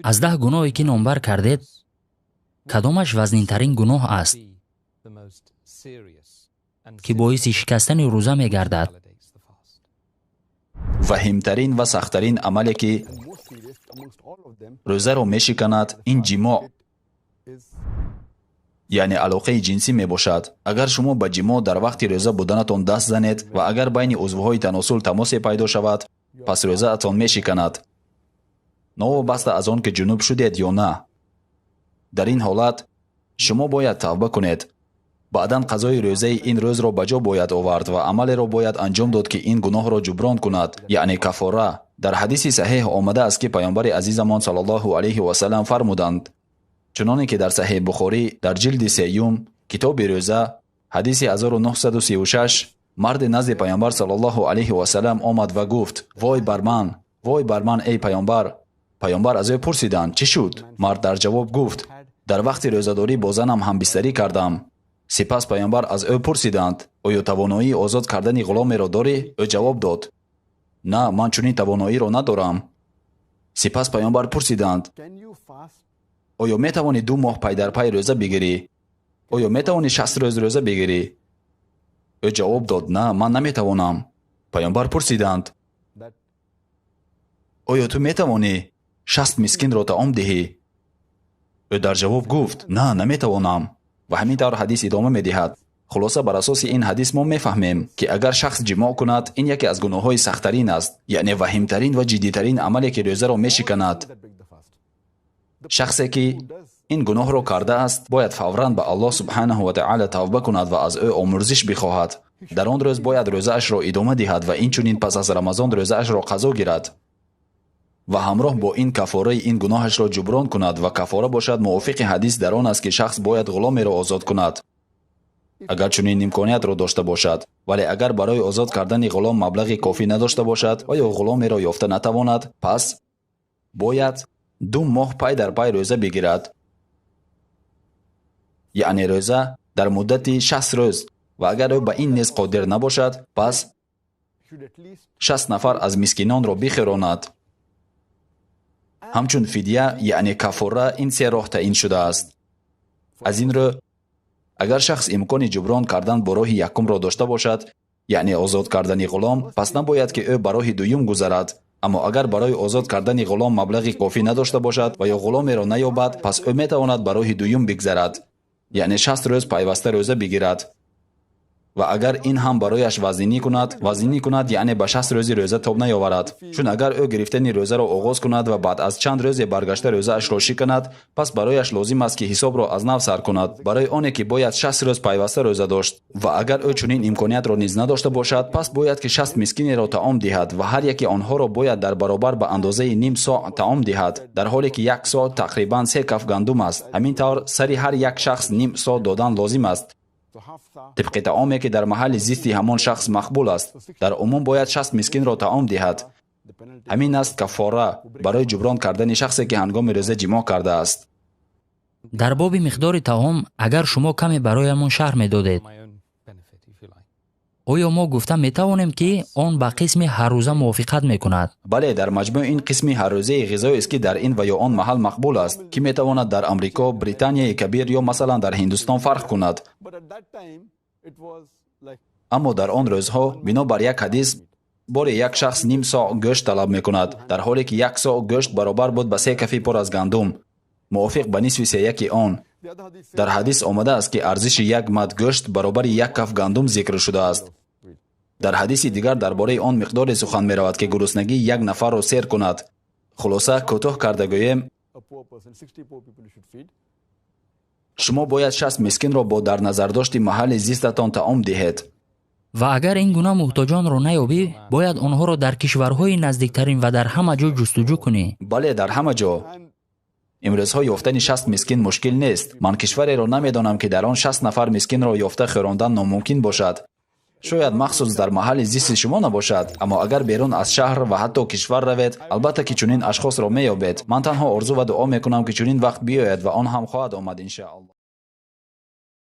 Аз 10 гуноҳе ки номбар кардед, кадомаш вазнинтарин гуноҳ аст, ки боиси шикастани рӯза мегардад? Ваҳимтарин ва сахттарин амале ки рӯзаро мешиканад, ин ҷимоъ, яъне алоқаи ҷинсӣ мебошад. Агар шумо ба ҷимоъ дар вақти рӯза буданатон даст занед ва агар байни узвҳои таносул тамосе пайдо шавад, пас рӯзаатон мешиканад, новобаста аз он ки ҷунуб шудед ё на. Дар ин ҳолат шумо бояд тавба кунед. Баъдан қазои рӯзаи ин рӯзро ба ҷо бояд овард ва амалеро бояд анҷом дод, ки ин гуноҳро ҷуброн кунад, яъне кафора. Дар ҳадиси саҳеҳ омадааст, ки паёмбари азизамон саллаллоҳу алайҳи васаллам фармуданд, чуноне ки дар Саҳеҳ Бухорӣ дар ҷилди сеюм китоби рӯза ҳадиси 1936, марде назди паёмбар саллаллоҳу алайҳи васаллам омад ва гуфт: вой бар ман, вой бар ман, эй паёмбар. Паёмбар аз ӯ пурсиданд: чӣ шуд? Мард дар ҷавоб гуфт: дар вақти рӯзадорӣ бо занам ҳамбистарӣ кардам. Сипас паёмбар аз ӯ пурсиданд: оё тавоноии озод кардани ғуломеро дорӣ? Ӯ ҷавоб дод: на, ман чунин тавоноиро надорам. Сипас паёмбар пурсиданд: оё метавонӣ 2 моҳ пайдарпай рӯза бигирӣ? Оё метавонӣ 60 рӯз рӯза бигирӣ? Ӯ ҷавоб дод: на, ман наметавонам. Паёмбар пурсиданд: оё ту метавонӣ 60 мискинро таом диҳӣ? Ӯ дар ҷавоб гуфт: на, наметавонам. Ва ҳамин тавр ҳадис идома медиҳад. Хулоса, бар асоси ин ҳадис мо мефаҳмем, ки агар шахс ҷимоъ кунад, ин яке аз гуноҳҳои сахттарин аст, яъне ваҳимтарин ва ҷиддитарин амале ки рӯзаро мешиканад. Шахсе ки ин гуноҳро кардааст, бояд фавран ба Аллоҳ субҳанаҳу ва таъала тавба кунад ва аз ӯ омурзиш бихоҳад. Дар он рӯз бояд рӯзаашро идома диҳад ва инчунин пас аз Рамазон рӯзаашро қазо гирад ва ҳамроҳ бо ин кафораи ин гуноҳашро ҷуброн кунад. Ва кафора бошад мувофиқи ҳадис дар он аст, ки шахс бояд ғуломеро озод кунад, агар чунин имкониятро дошта бошад. Вале агар барои озод кардани ғулом маблағи кофӣ надошта бошад ва ё ғуломеро ёфта натавонад, пас бояд 2 моҳ пай дар пай рӯза бигирад, яъне рӯза дар муддати 60 рӯз. Ва агар ӯ ба ин низ қодир набошад, пас 60 нафар аз мискинонро бихӯронад. Ҳамчун фидия, яъне кафора, ин се роҳ таъин шудааст. Аз ин рӯ, агар шахс имкони ҷуброн кардан бо роҳи якумро дошта бошад, яъне озод кардани ғулом, пас набояд ки ӯ ба роҳи дуюм гузарад. Аммо агар барои озод кардани ғулом маблағи кофӣ надошта бошад ва ё ғуломеро наёбад, пас ӯ метавонад ба роҳи дуюм бигзарад, яъне 60 рӯз пайваста рӯза бигирад. Ва агар ин ҳам барояш вазнинӣ кунад, яъне ба 60 рӯзи рӯза тоб наёварад. Чун агар ӯ гирифтани рӯзаро оғоз кунад ва баъд аз чанд рӯзе баргашта рӯзаашро шиканад, пас барояш лозим аст, ки ҳисобро аз нав сар кунад, барои оне ки бояд 60 рӯз пайваста рӯза дошт. Ва агар ӯ чунин имкониятро низ надошта бошад, пас бояд ки 60 мискинеро таом диҳад ва ҳар яке онҳоро бояд дар баробар ба андозаи ним соъ таом диҳад, дар ҳоле ки 1 соъ тақрибан 3 каф гандум аст. Ҳамин тавр сари ҳар як шахс ним соъ додан лозим аст, тибқи таоме ки дар маҳалли зисти ҳамон шахс мақбул аст. Дар умум бояд 60 мискинро таом диҳад. Ҳамин аст кафора барои ҷуброн кардани шахсе ки ҳангоми рӯза ҷимоъ кардааст. Дар боби миқдори таом, агар шумо каме бароямон шарҳ медодед, оё мо гуфта метавонем, ки он ба қисми ҳаррӯза мувофиқат мекунад? Бале, дар маҷмӯъ ин қисми ҳаррӯзаи ғизоест, ки дар ин ва ё он маҳал мақбул аст, ки метавонад дар Амрико, Британияи Кабир ё масалан дар Ҳиндустон фарқ кунад. Аммо дар он рӯзҳо, бино бар як ҳадис, боре як шахс ним соъ гӯшт талаб мекунад, дар ҳоле ки 1 соъ гӯшт баробар буд ба 3 кафи пур аз гандум, мувофиқ ба нисфи сеяки он. Дар ҳадис омадааст, ки арзиши 1 мад гӯшт баробари 1 каф гандум зикр шудааст. Дар ҳадиси дигар дар бораи он миқдоре сухан меравад, ки гуруснагии 1 нафарро сер кунад. Хулоса, кӯтоҳ карда гӯем, шумо бояд 60 мискинро бо дар назардошти маҳалли зистатон таом диҳед. Ва агар ин гуна муҳтоҷонро наёбӣ, бояд онҳоро дар кишварҳои наздиктарин ва дар ҳама ҷо ҷустуҷӯ кунӣ. Бале, дар ҳама ҷо. Имрӯзҳо ёфтани 60 мискин мушкил нест. Ман кишвареро намедонам, ки дар он 60 нафар мискинро ёфта хӯрондан номумкин бошад. Шояд махсус дар маҳалли зисти шумо набошад, аммо агар берун аз шаҳр ва ҳатто кишвар равед, албатта ки чунин ашхосро меёбед. Ман танҳо орзу ва дуо мекунам, ки чунин вақт биёяд ва он ҳам хоҳад омад, иншааллоҳ.